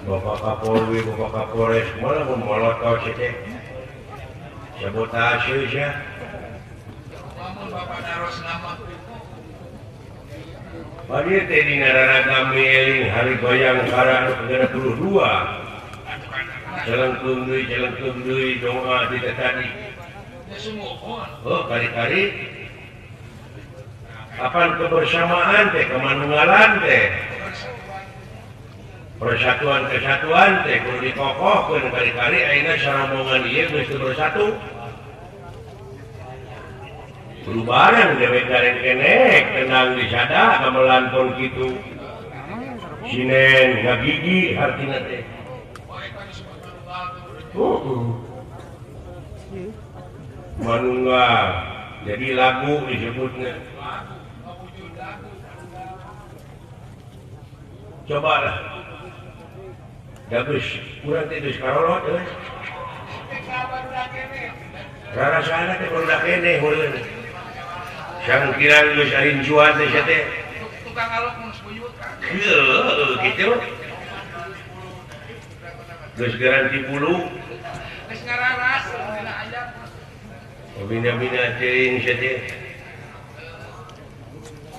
Bapak Kapolri, Bapak Kapolres malah memolotot teh. Sabotase sia. Lamun Bapak Daros nama. Bagi teh dina raraga eling hari Bayangkara anu ke-22. Jelengkeung deui doa di tadi. Oh, kali-kali kapan kebersamaan teh, kemanunggalan teh, persatuan kesatuan teh kudu dikokohkeun kali-kali ayeuna sarombongan ieu geus teu bersatu. Kudu bareng dewek gareng kenek tenang disada gamelan pon kitu. Sinen ngagigi hartina teh. Manunggal jadi lagu disebutnya. Cobalah. Bagus, kurang teh geus karolot euy. Rarasana teh barudak keneh heureun. Sangkirang geus arincuan teh sia teh. Tukang alok mun buyut kan. Heueuh kitu. Geus garanti bulu. Geus ngararas dina ayam. Bina-bina teuing sia teh.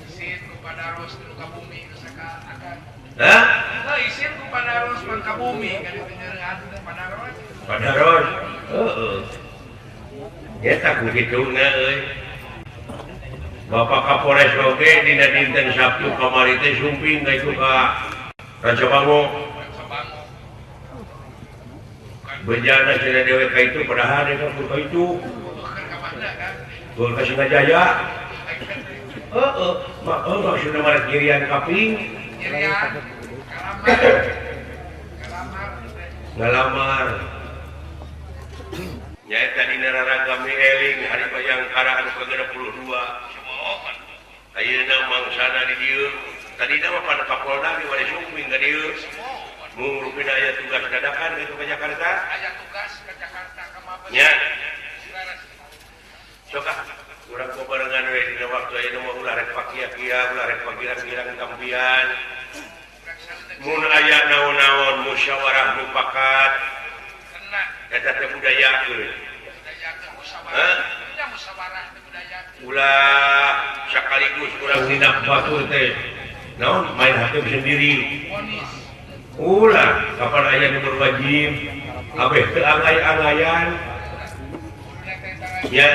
Isin ku padaros nu ka bumi geus akan. Hah? Heuh isin ku padaros pan ka bumi ka dipenyeureuhan teh padaros. Padaros. Heueuh. Eta ku kituna euy. Bapak Kapolres oge dina dinten Sabtu kamari teh sumping ka itu ka Rancabango. Bejana cenah dewe ka itu padahal dewe ka itu. Gol ka Singajaya. Heeh, mah maksudna mah nyirian kaping. Nyirian. Ngalamar. Nyaeta dina raragami eling hari Bayangkara anu ke-22. Ayeuna mangsana di dieu. Tadina mah pan Kapolda di wari sumping ka dieu. Mung rupina aya tugas dadakan ka Jakarta. Aya tugas ka Jakarta ka Mabes. Nya. Sok ah, urang babarengan we dina waktu ayeuna mah ulah rek pakia-kia, ulah rek pagirang-girang kampian. Mun aya naon-naon musyawarah mufakat. Eta teh budayakeun. Hah? Ulah sekaligus urang tindak batur teh. Naon main hakim sendiri. Ulah kapan aya nu berwajib, abeh teu angay-angayan. Ya,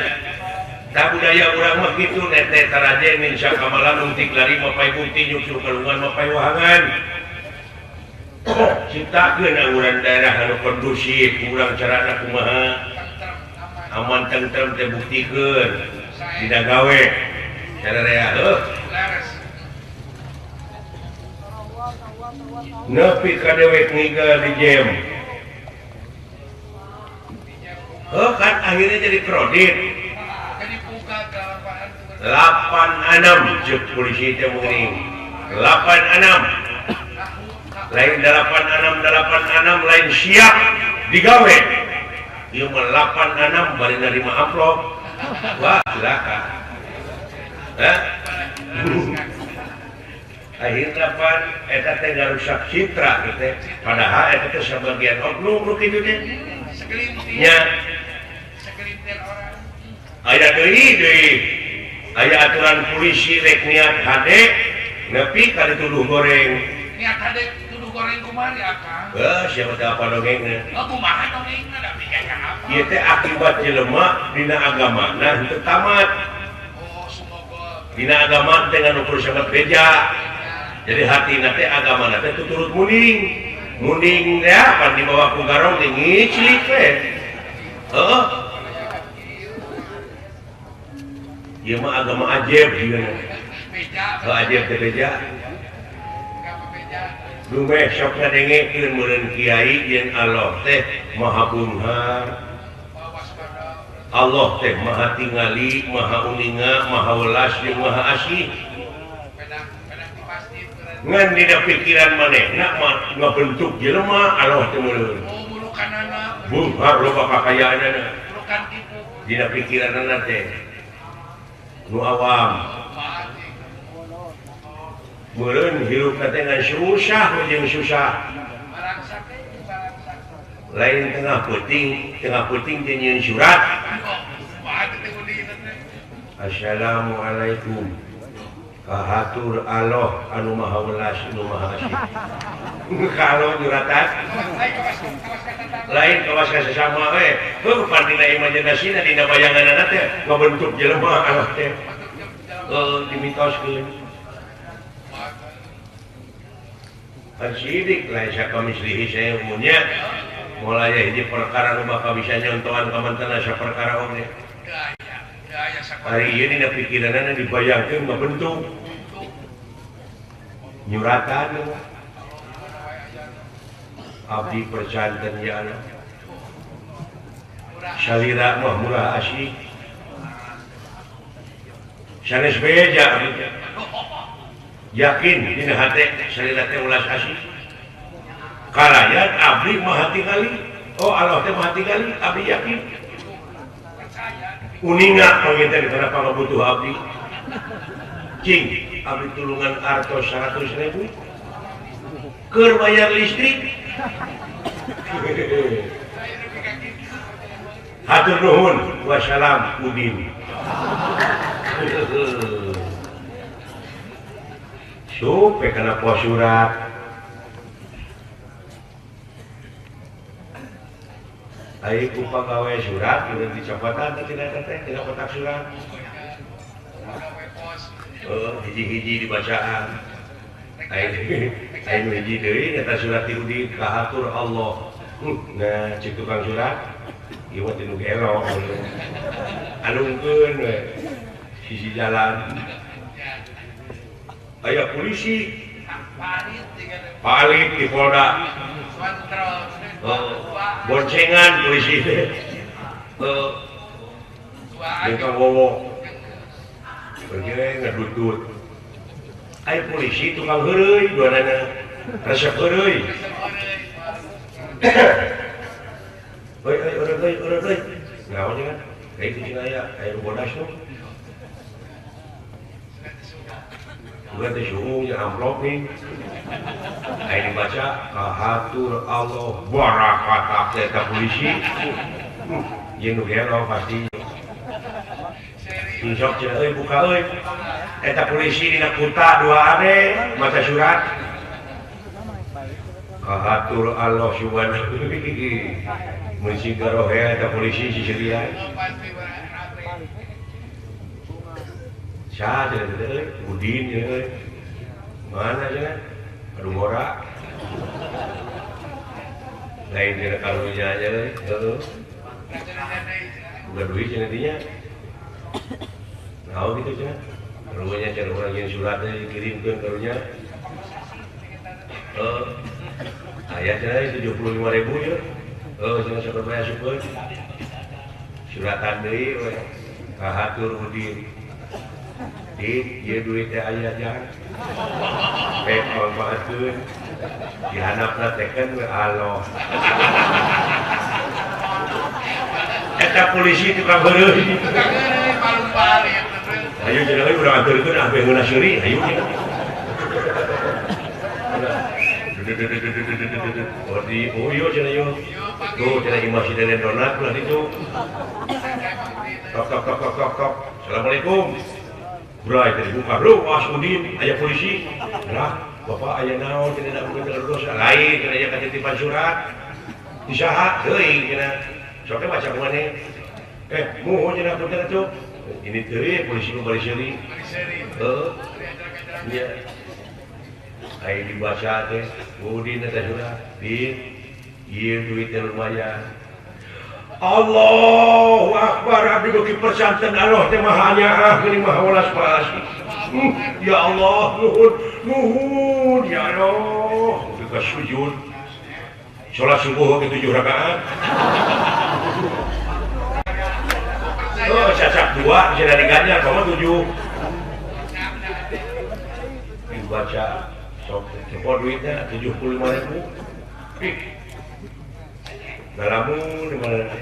da budaya urang mah kitu nete taraje min sakamalan untik lari mapai bukti nyusul kalungan mapai wahangan. Ciptakeun urang daerah anu kondusif, urang carana kumaha aman tentrem teh buktikeun dina gawe cara rea heuh. Nepi ka dewek ngigal di jam. Oh kan akhirnya jadi kredit. 86 cek polisi teh meuning. 86. Lain 86 86 lain siap digawe. Ieu mah 86 bari narima amplop. Wah, cilaka. Hah? Akhirna pan eta teh ngarusak citra gitu teh. Padahal eta teh sabagian oknum nu kitu teh. Segelintir. Nya. Segelintir orang. Aya deui deui. Aya aturan polisi rek niat hade nepi ka dituduh goreng. Niat hade tuduh goreng kumaha ya, Kang? Heuh, siapa teh apa dongengna? Oh, kumaha dongengna da pikir apa? Ieu teh akibat jelema dina agamana henteu tamat. Oh, semoga. Dina agama teh ngan ukur samet beja. Jadi hatina teh agamana teh tuturut muning. Muning teh pan dibawa ku garong teh ngiclik we. Heuh. Ieu mah agama ajaib ieu. Beja. Heuh, ajaib teh beja. Dumeh sok ngadengekeun meureun kiai yen Allah teh Maha Beunghar. Allah teh Maha Tingali, Maha Uninga, Maha Welas jeung Maha Asih. Ngan dina pikiran manehna mah ngabentuk jelema Allah teh meureun. Beunghar loba kakayaanana. Dina pikiranana teh nu awam. Meureun hirup teh ngan susah jeung susah. Lain tengah peuting teh nyieun surat. Assalamualaikum. Kahatur Allah anu maha welas anu maha asih. Kalau nyuratan lain kawas ka sesama we. Heuh pan dina imajinasina dina bayanganana teh ngabentuk jelema Allah teh. Heuh dimitoskeun. Kan sidik lain sakamislihi saeumunnya mulai hiji perkara nu bakal bisa nyontohan ka mantena saperkara oge. Hari ieu dina pikiranana dibayangkeun ngabentuk nyuratan abdi percanten ya anak salira mah murah asih sanes beja yakin dina hate salira teh ulas asih kalayan abdi mah tingali oh Allah teh mah tingali abdi yakin uninga panginten kana pangabutuh abdi cing abdi tulungan artos 100.000 keur bayar listrik. Hatur nuhun wassalam Udin. Supe kana poe surat. Ai ku pagawe surat udah dicopotan teh tina teh tina kotak surat. Hiji-hiji dibacaan. Ai nu hiji deui eta surat ti Udin kahatur Allah. Nah, cek tukang surat ieu mah tinu gelo. Alungkeun we sisi jalan. Aya polisi. Palit di Polda. Boncengan polisi teh. Jeung wowo. Pergi ngedutut. Aya polisi tukang heureuy duanana. Resep heureuy. Oi oi urang euy urang euy. Naon cenah? Kayak kucing aya, aya nu bodas tuh. Bukan teh suhu nya amplop nih. Aya dibaca kahatur Allah barakatah eta polisi. Jeung nu gelo pasti. Insok cenah euy buka euy. Eta polisi dina kuta dua ade maca surat. Kahatur Allah subhanahu mun si garohe eta polisi si serian. Saha cenah teh euy? Udin cenah euy. Mana cenah? Aduh ngora. Lain cenah karunya aja euy. Heueuh. Boga duit cenah dinya. Naon kitu cenah? Karunya cenah urang jeung suratna dikirimkeun karunya. Heuh. Aya cenah 75.000 ye. Heuh cenah sok bayar syukur. Suratan deui we. Kahatur Udin. Di ieu duit teh aya jang. Rek manfaatkeun. Dihandapna teken we Allah. Eta polisi tukang heureuy. Tukang heureuy palung balik. Ayo cenah euy urang anterkeun ah beh meunah seuri ayo cenah. Oh di oh yo cenah yo. Tuh cenah imah si Deden Donat ulah ditu. Tok tok tok tok tok tok. Assalamualaikum. Bray tadi buka lu was Udin aya polisi. Lah bapak aya naon cenah da bukan dosa lain cenah aya katitipan surat. Di saha teuing cenah. Sok baca kumaneh. Muhun cenah punten atuh. Ini teuing polisi nu bari seuri. Heuh. Iya. Ai dibaca teh Udin eta surat. Din ieu duit teh lumayan. Allahu Akbar abdi beuki persanten Allah teh maha nyaah geuning maha welas asih. Ya Allah nuhun nuhun ya Allah. Ketika sujud salat subuh ke 7 rakaat. Oh, cacak 2 cenah diganjar mah 7. Dibaca sok cepo duitnya 75.000. Lalamun di mana?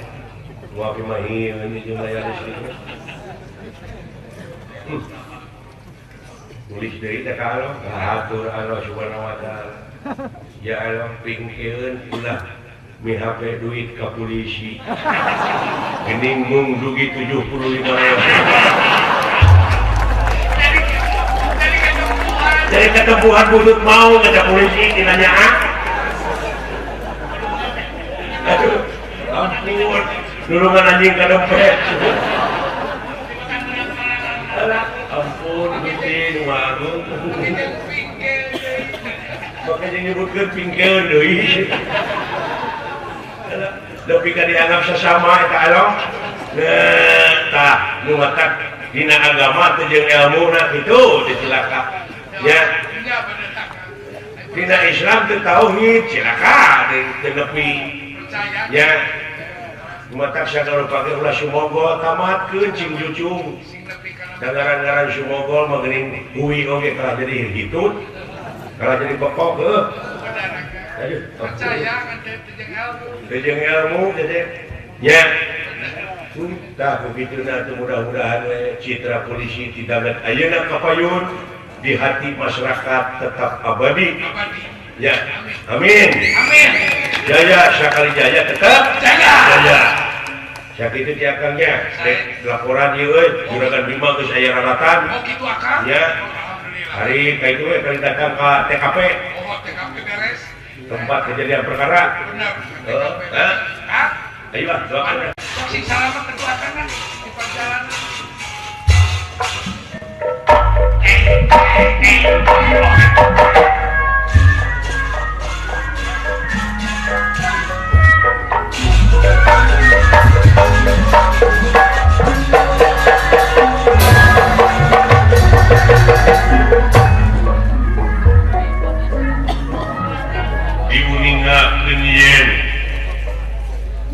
Dua pimahi ini jeung bayar listrik. Tulis deui teh ka Allah, kahatur Allah subhanahu wa taala. Ya Allah pingkeun ulah mihape duit ka polisi geuning mung dugi 75.000 dari ketempuhan butut mau kata polisi dinanya ah aduh ampun nulungan anjing ka dompet ampun gusti nu agung makanya nyebutkeun pingkeun deui tapi ka dianggap sesama eta aloh tah nu matak dina agama teh jeung elmuna kitu dicilaka nya dina Islam teu tauhid cilaka teu nepi nya nu matak sagala rupa ge ulah sumogol tamatkeun cing jucung da ngaran-ngaran sumogol mah geuning hui oge kalah jadi hitut kalah jadi pokok heuh percaya kan teh jeung ilmu teh nya tah begituna teh mudah-mudahan citra polisi tidak ayeuna kapayun di hati masyarakat tetap abadi ya amin amin jaya sakali jaya tetap jaya jaya sakitu ti akangnya laporan ieu euy Juragan Bima geus aya raratan oh kitu akang ya hari ka itu we kali datang ka TKP oh TKP beres tempat kejadian perkara benar heeh ayo lah doakan sing salamet ketua akang di perjalanan. Diuningakeun yen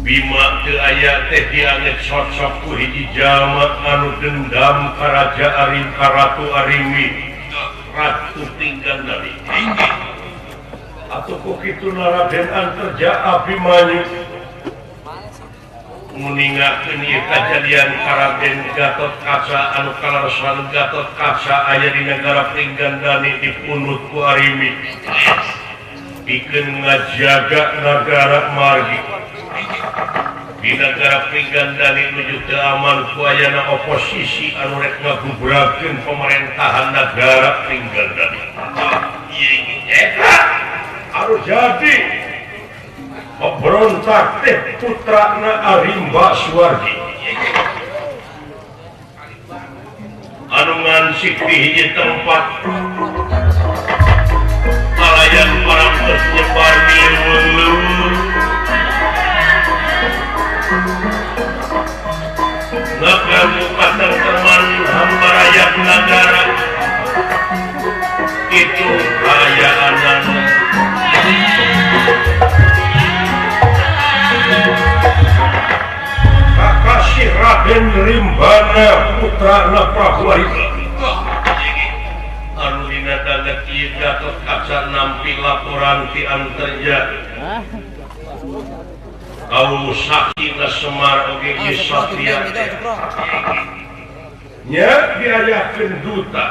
Bima teu aya teh dianget sosok ku hiji jalma anu dendam ka Raja Arim ka Ratu Arimi Ratu Pringgandani atuh ku kitu Raden Anterja Abimanyu nguningakeun ieu kajadian ka Raden Gatotkaca anu kalaresan Gatotkaca aya di nagara Pringgandani dipunut ku Arimi pikeun ngajaga nagara margi di nagara Pringgandani nuju teu aman ku ayana oposisi anu rek ngagubrakeun pemerintahan nagara Pringgandani eta anu jadi pemberontak teh putrana Arimba Suwardi anu ngansik di hiji tempat kalayan parantos nyebar di leuweung-leuweung ngaganggu katenteman hambarayat nagara itu kaayaanana Kakasih Raden Rimbana putrana Prabu Arimba anu dina daget ieu Gatotkaca nampi laporan ti Anterja kau saksina Semar oge geus satria nya diayakeun duta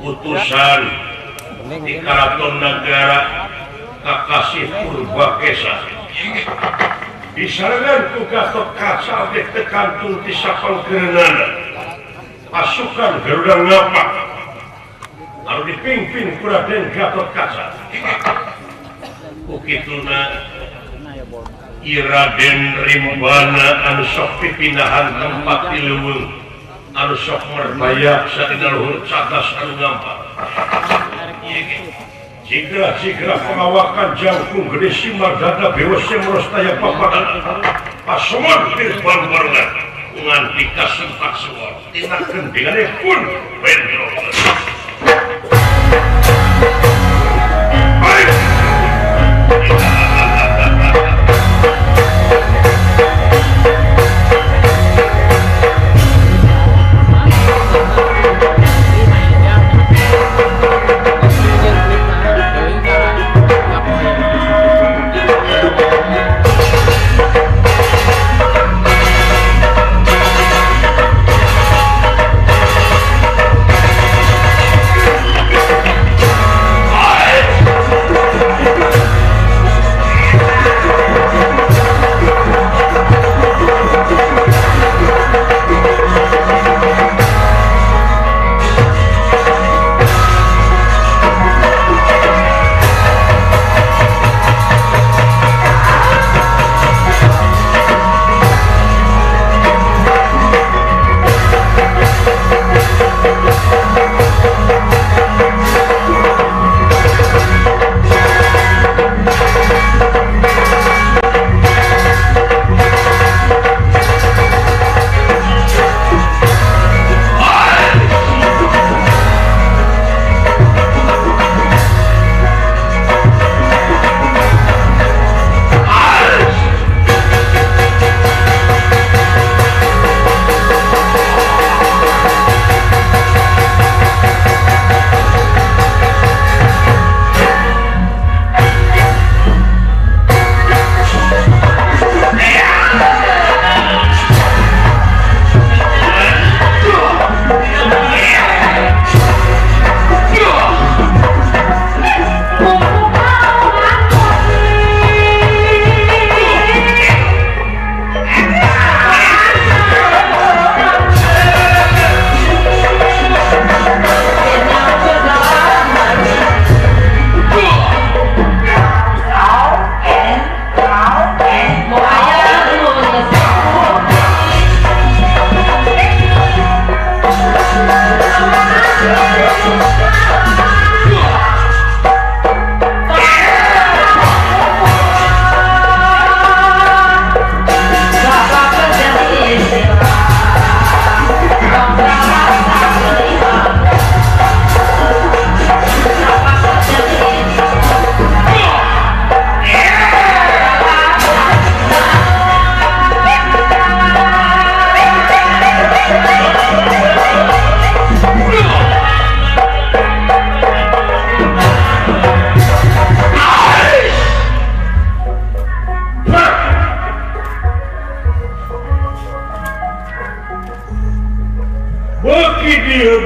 utusan di karaton nagara Kakasih Purbakesa disarengan ku Gatotkaca oge teu kantun ti sapangkeureunana pasukan Garuda Ngapak anu dipimpin ku Raden Gatotkaca ku kituna Raden Rimbana anu sok pipindahan tempat di leuweung anu sok merbayaksa dina luhur cadas anu ngampak Sigra-sigra pengawakan jangkung gede simar dada bewose merostaya papadan pasemon tirban barengan nganti kasentak suara tina gendingane pun bendro. Ayo.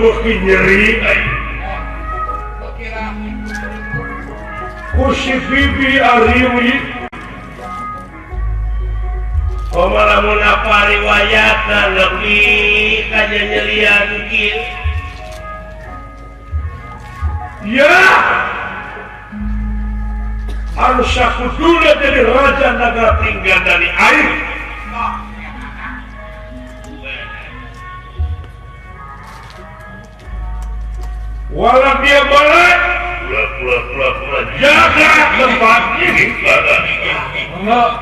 beuki nyeri aing. Ku si Bibi Ariwi. Kumaha lamun apa riwayatna nepi ka nyerian kieu. Ya! Harus aku dulu jadi raja naga tinggal dari air. Walau dia balik, pula jaga tempat ini. Enggak.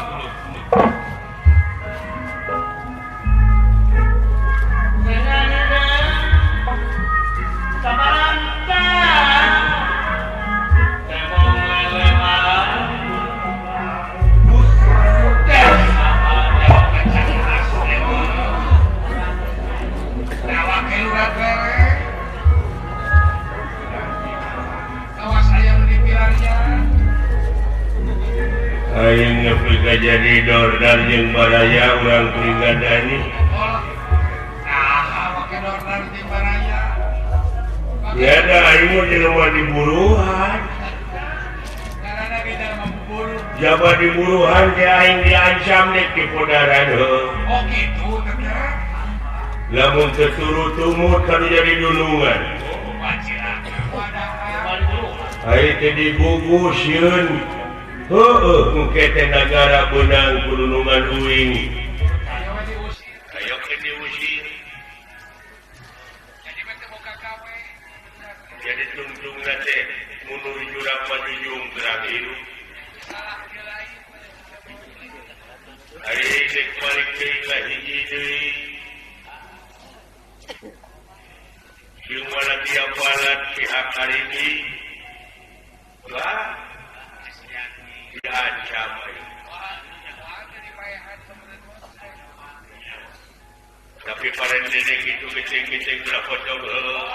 Aing nepi ka jadi dordar jeung baraya urang Pringgadani. Nah, make dordar jeung baraya. Ya da aing mah jelema diburuhan. Karena beda mah Jaba diburuhan ge aing diancam nek dipodaran heuh. Oh kitu teh. Lamun teu turut tumut kan jadi dunungan. Aing teh digugu sieun. Heueuh engke teh nagara beunang kudunungan uing. Ayo ke diusir. Jadi mah teu boga gawe. Jadi tungtungna teh mundur jurang majujung terang hirup. Ari dek balik deui ka hiji deui. Jeung mana dia balat pihak Karimi. Lah diancam tapi para nenek itu geceng-geceng ulah pocong heuh.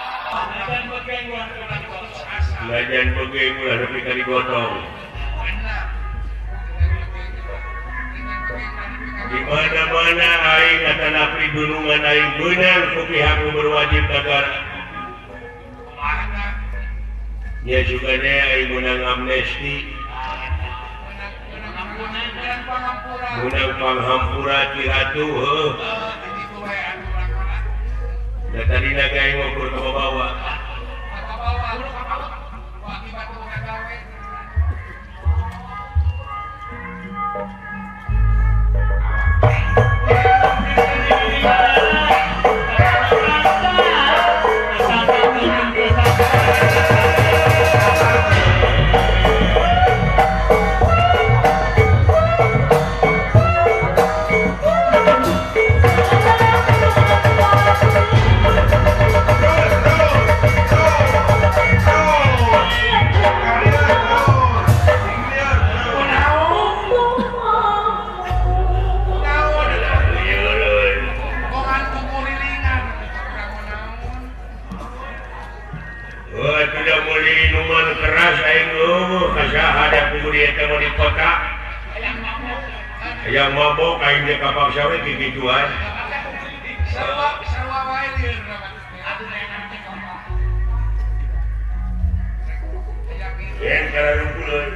Lajan begeng ulah nepi ka digotong. Di mana-mana aing atanapi dunungan aing beunang ku pihak nu berwajib negara. Nya juga deh aing meunang amnesti. Menang panghampura ti ratu heuh. Da tadina ge aing ngukur ka bawa. Yang mabok aing ge kapaksa we kikituan. Sarua wae lieur. Yen kararumpul euy.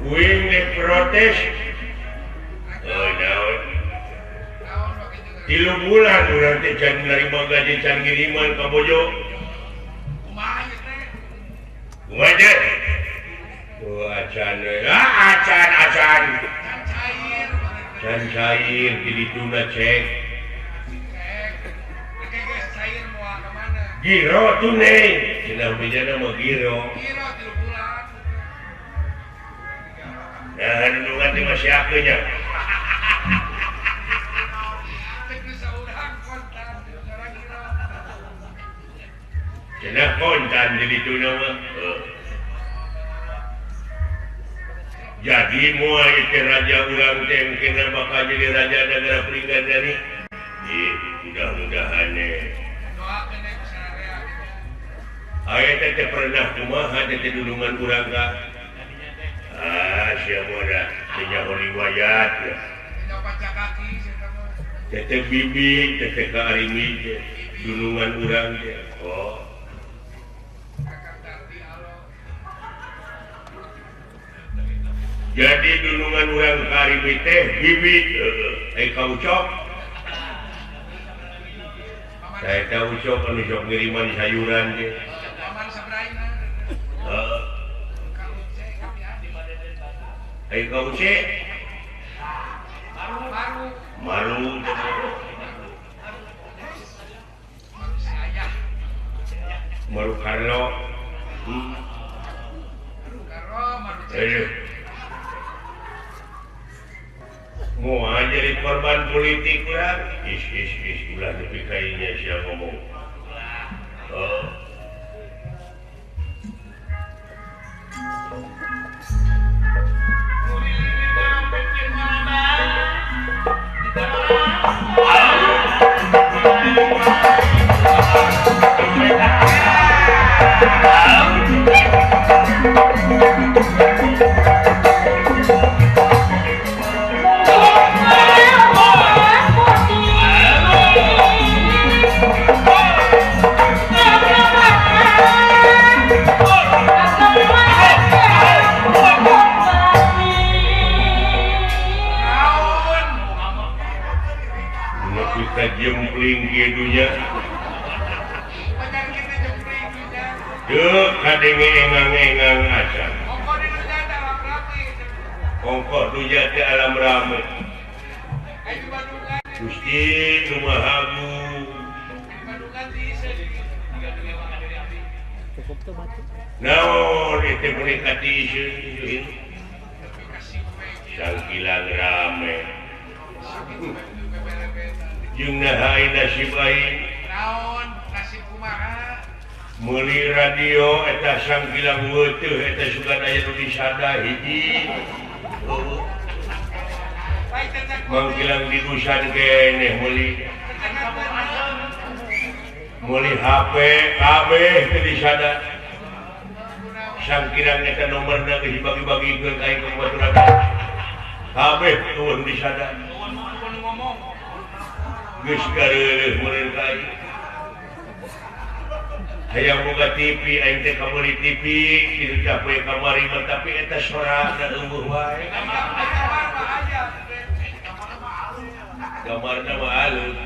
Kuing dek protes. Oh, naon. 3 bulan urang teh can narima gaji can ngiriman ka bojo. Kumaha ieu teh? Kumaha teh? Oh, acan we. Ah, acan acan. Can cair. Can cair di dituna cek. Cek. Engke geus cair moal ka mana? Giro tunai. Cenah bejana mah giro. Giro 3 bulan. Nah, nulungan teh masih akunya. Cenah kontan jadi tuna mah. Jadi moal ieu raja urang teh mungkin bakal jadi raja negara Pringgandani. Ih, mudah-mudahan eh. Aya teh pernah kumaha teh dulungan urang ka. Ah, sia mah teh nyaho riwayat. Teh bibi, teh ka arimi teh dulungan urang teh. Oh. Jadi dulungan urang ka arimi teh bibi heeh, ai ka Ucok. Saya tahu Ucok anu sok ngiriman sayuran teh. Heeh. Ai ka Uce? Maru. Maru Karlo. Mau jadi korban politik lah. Is is is ulah nepi ka ieu sia ngomong. Oh. Jempling dunya dek kadenge engang-engang aja kongko dunya teh alam rame Gusti nu Maha Agung naon ieu teh meuni katiiseun sangkilang rame jeung naha nasib aing naon nasib kumaha meuli radio eta sangkilang weutuh eta sugan aya nu disada hiji mangkilang digusan keneh meuli meuli HP kabeh teu disada sangkilang eta nomorna geus dibagi-bagikeun ka aing ka baturan kabeh eueuh disada geus kareureun meureun ka aing. Hayang boga TV aing teh kameuli TV kitu teh poe kamari mah tapi eta sorana eueuh wae. Kamarna mah alus.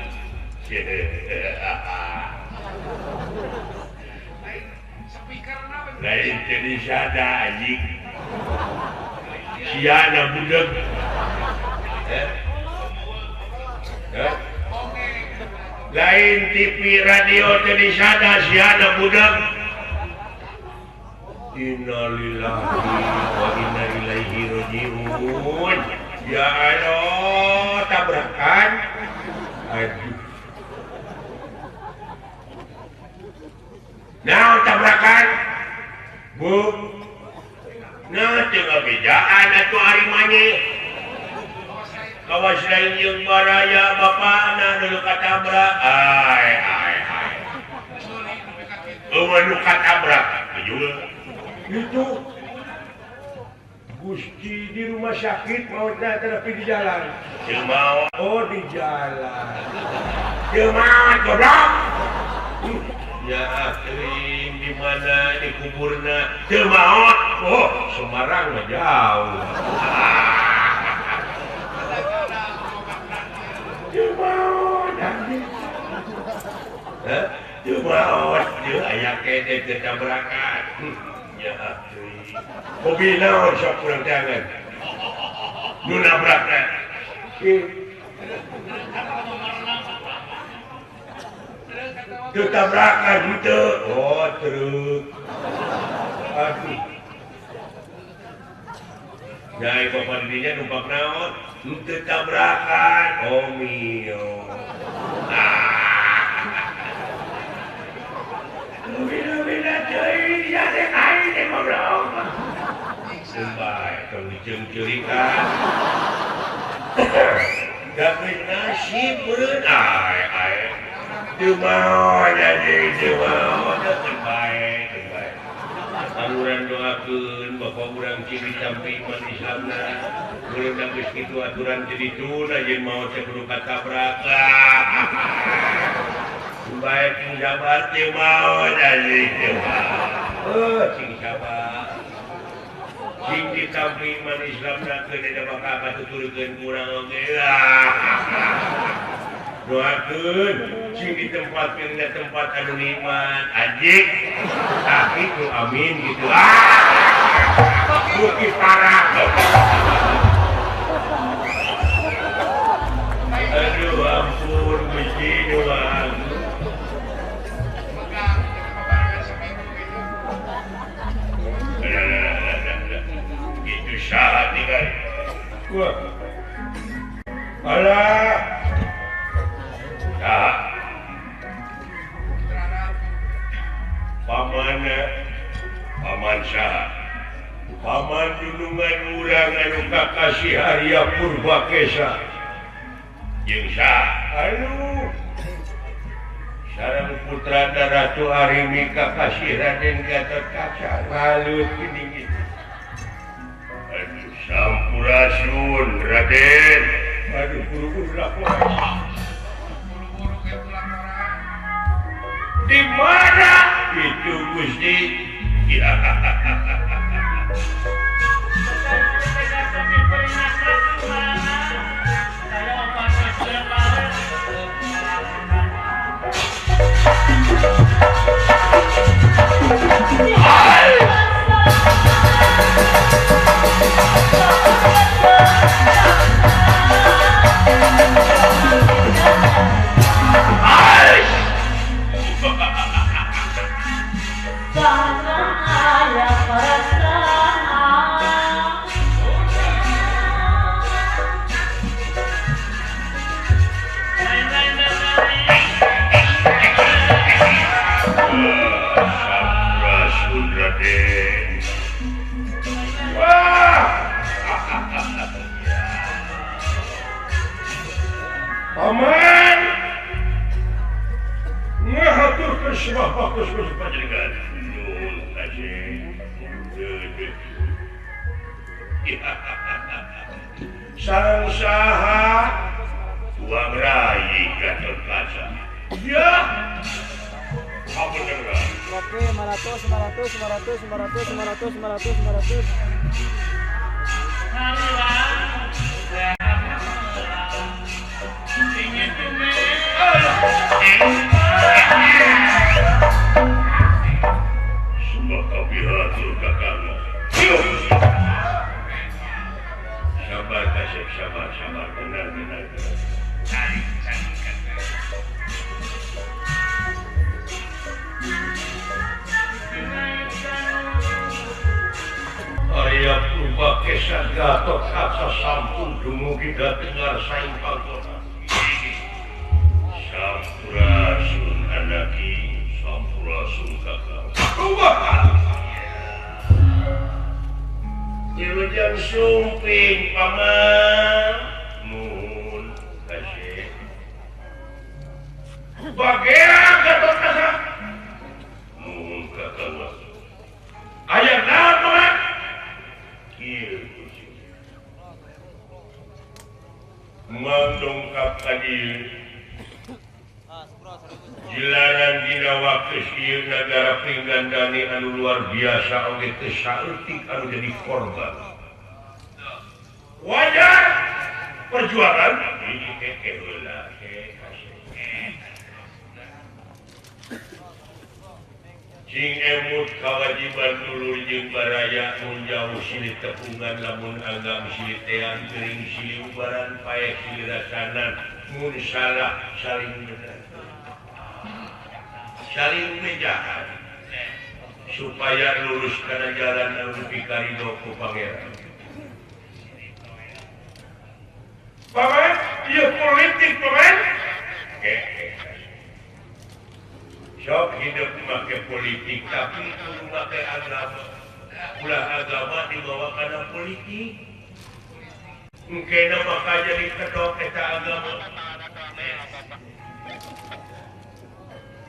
Lain teh disada anjing. Siana budak. Eh? Eh? Lain TV radio teh disada siana budak. Innalillahi wa inna ilaihi rajiun. Ya Allah, tabrakan. Aduh. Nah, tabrakan. Bu. Nah, teu ngabejaan atuh ari manye. Kawas lain jeung baraya bapana nu katabrak. Ai ai ai. Eueuh nu katabrak juga. Itu Gusti di rumah sakit mautna tapi di jalan. Oh di jalan. Teu maot goblok. Ya teuing di mana dikuburna? Teu maot. Oh, Semarang mah jauh. Teu maot. Hah? Teu maot, teu aya kene teu tabrakan. Ya teuing. Mobil naon sok kurang tangan. Nu nabrakna. Teu tabrakan henteu. Oh, truk. Aduh. Nyai bapak dirinya numpak naon? Henteu tabrakan. Oh mio. Bina-bina teuing ya teh aing teh goblok. Sumpah, tong diceungceurikan. Dapat nasib meureun ai ai. Teu maot anjing, teu maot, teu bae, teu bae. Urang doakeun bapak urang cing ditampi iman Islamna. Urang geus kitu aturan jadi tuna jeung maot teh kudu katabrak. Bae cing sabar teu maot anjing, teu maot. Cing sabar. Cing ditampi iman Islamna keun da bakal katuturkeun urang oge. Doakeun sing ditempatkeun dina tempat anu nikmat anjing tah kitu amin gitu ah bukti parah aduh ampun Gusti doang gitu saha tinggal wah alah. Paman, paman saha? Paman junungan urang anu kakasih Arya Purbakesa. Jeung saha? Aduh. Sareng putrana Ratu Arimi kakasih Raden Gatotkaca. Malut geuning itu. Aduh, sampurasun Raden. Aduh, buru-buru laporan. Di mana itu Gusti? Ya. Paman, ngahaturkeun sebab bagus panjenengan. Nuhun kasih. Sang saha tuang rayi Gatotkaca. Ya. Apa bener? Oke, 500, 500, 500, 500, 500, 500, 500. Semua kabihatur kakakmu. Sabar kasih, sabar, sabar, benar, benar, benar. Cari, cari, cari. Arya Purbakesa Gatotkaca sampun dumugi dhateng ngarsaing pangkota. Sampurasun anaki, sampurasun kakak. Wilujeng sumping paman. Nuhun kasih. Bagea Gatotkaca. Nuhun kakak. Aya naon paman? Kieu Gusti. Mang dongkap ka dieu. Jilaran dina waktu ieu nagara Pringgandani anu luar biasa oge teu saeutik anu jadi korban. Wajar perjuangan ini keke heula cing emut kawajiban dulur jeung baraya mun jauh silih tepungan lamun agam silih teang gering silih ubaran paeh silih rasanan mun salah saling benar saling mejahan supaya lurus kana jalan anu dipikarido ku Pangeran. Paman, ieu politik paman. Sok hidup make politik tapi kudu make agama. Ulah agama dibawa kana politik. Engkena maka jadi kedok eta agama.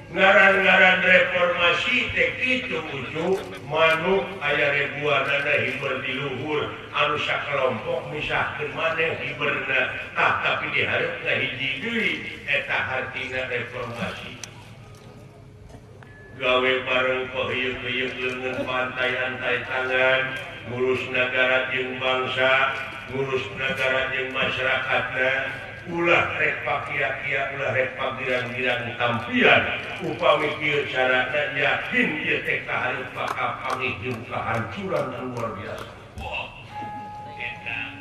Ngaran-ngaran reformasi teh kitu ujuk manuk aya ribuanana hiber di luhur anu sakelompok misahkeun maneh hiberna tah tapi dihareup hiji deui eta hartina reformasi. Gawe bareng peheuyeuk-heuyeuk leungeun pantai-antai tangan ngurus nagara jeung bangsa ngurus nagara jeung masyarakatna ulah rek pakia-kia ulah rek pagirang-girang tampian upami kieu carana yakin ieu teh kahareup bakal panggih jeung kahancuran anu luar biasa.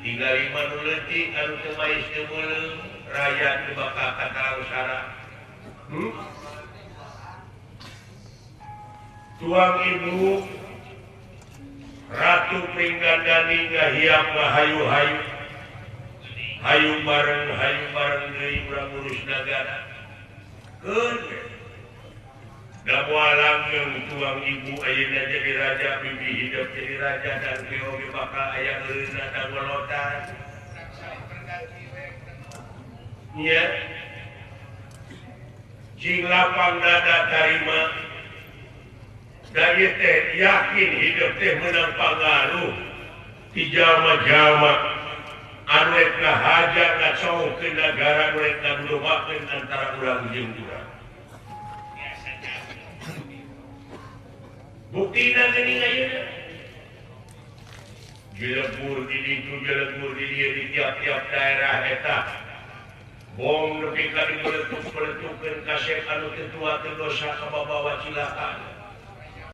Tinggal iman nu leutik anu teu maes teu meuleum rakyat teu bakal katalangsara. Tuang ibu Ratu Pringgandani ngahiap ngahayu-hayu hayu bareng deui urang ngurus nagara. Keun da moal langgeng tuang ibu ayeuna jadi raja bibi hidup jadi raja dan oge bakal aya eureunna dangolotan. Nya cing lapang dada tarima da ieu teh yakin hidup teh meunang pangaruh ti jalma-jalma anu rek ngahaja ngacongkeun nagara nu rek ngadudobakeun antara urang jeung urang. Buktina geuning ayeuna jelebur di ditu jelebur di dieu di tiap-tiap daerah eta bom nepi ka dipeletuk-peletukeun kasep anu teu tua teu dosa kababawa cilaka.